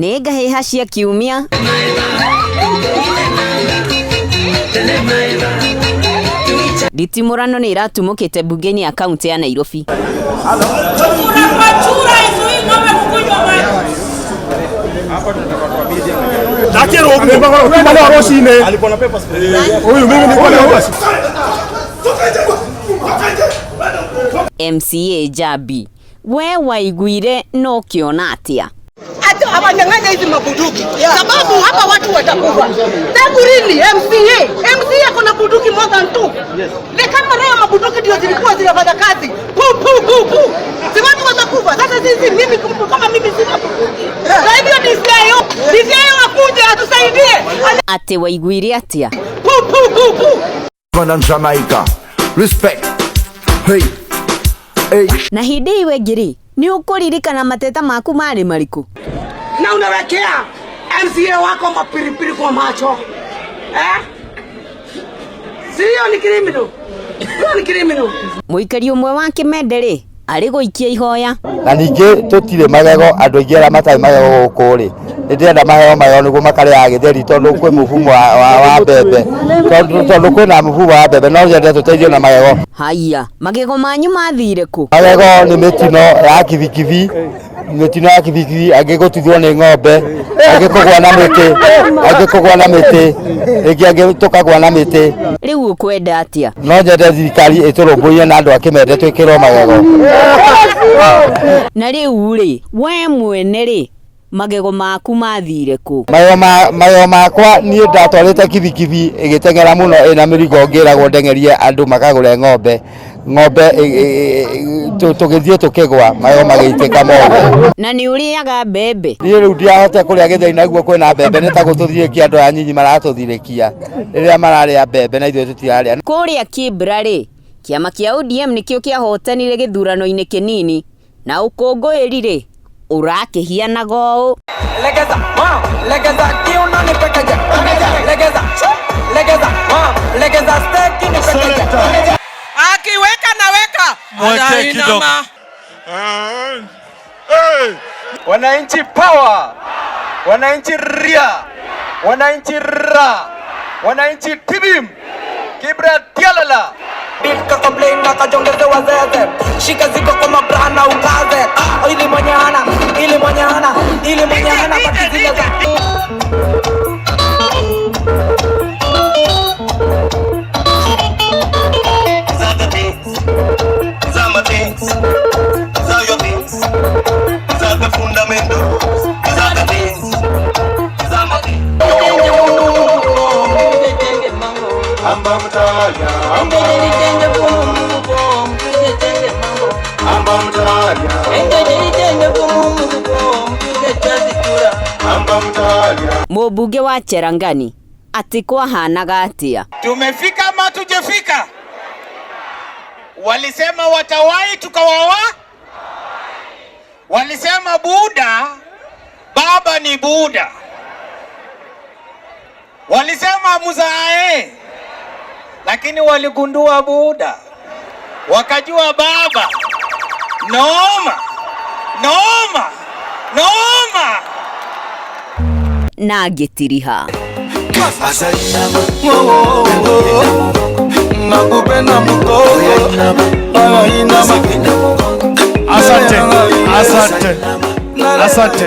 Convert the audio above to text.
Nĩ ngahĩha cia kiumia. Nditimũrano nĩ iratumũkĩte mbunge-inĩ ya kaunti ya Nairobi. MCA Njambi, we waiguire na ũkĩona atĩa? Hawanyang'anya hizi mabunduki sababu hapa watu watakufa. Tangu lini MCA? MCA kuna bunduki more than two. Ni kama leo mabunduki ndio zilikuwa zinafanya kazi. Pu pu pu pu. Si watu watakufa. Sasa sisi mimi kama mimi sina bunduki. Na hivyo DCIO, DCIO akuje atusaidie. Atĩ waiguire atĩa? Pu pu pu pu. London, Jamaica. Respect. Hey. Hey. Na hĩndĩ ĩyo ĩngĩ rĩ, nĩ ũkũririkana mateta maku marĩ marĩkũ? Na unawekea MCA wako mapiripiri kwa macho. Eh? Sio ni criminal. Sio ni criminal. Mũikari ũmwe wa Kĩmende rĩ, arĩ gũikia ihoya. Na ningĩ tũtirĩ magego, andũ aingĩ arĩa matarĩ magego gũkũ rĩ, nĩ ndĩrenda maheo magego nĩguo makarĩaga gĩtheri tondũ kwĩ mũbumo wa mbembe. Tondũ kwĩna mũbumo wa mbembe, no nyende tũteithio na magego. Haiya, magego manyu mathire kũ? Magego nĩ mĩtino ya kibikibi, mĩtino ya kibikibi, angĩ gũtuthwo nĩ ng'ombe, angĩ kũgwa na mĩtĩ, angĩ kũgwa na mĩtĩ, rĩngĩ angĩ tũkagwa na mĩtĩ. Rĩu ũkwenda atĩa? No nyende thirikari ĩtũrũmbũiye na andũ a Kĩmende twĩkĩrwo magego. Na rĩu rĩ, we mwene rĩ, magego maku mathire kũ? Magego makwa niĩ ndatwarĩte kibikibi ĩgĩteng'era mũno ĩna mĩrigo ngĩragwo ndeng'erie andũ makagũre ng'ombe. Ng'ombe tũgĩthiĩ tũkĩgwa, magego magĩitĩka mothe. Na nĩ ũrĩaga mbembe? Niĩ rĩu ndiahota kũrĩa gĩtheri naguo kwĩna mbembe, nĩ ta gũtũthirĩkia andũ aya nyinyi maratũthirĩkia rĩrĩa mararĩa mbembe na ithuĩ tũtirarĩa. Kũrĩa Kibra rĩ, kĩama kĩa ODM nĩkĩo kĩahotanire gĩthurano-inĩ kĩnini, na ũkũngũĩri rĩ, ũrakĩhianaga ũũ. Legeza, ma, legeza, kiuno ni pekeje. Legeza, legeza, ma, legeza, steki ni pekeje. Akiweka naweka. Mweke kidogo. Wananchi power, wananchi ria, wananchi ra, wananchi tibim, Kibra tialala. Bika complain na kajongeze wazeze, shika ziko kwa mabrana ukaze. Ili mwenye hana, ili mwenye hana, ili mwenye hana baki zile za. Mũmbunge wa Cherangani atĩ kwahanaga atĩa? Tumefika ama tujefika? Walisema watawahi tukawawa. Walisema Buda baba ni Buda. Walisema muzae, lakini waligundua Buda wakajua baba. Noma, noma, noma. Na ngĩtiriha. Asante, asante, asante.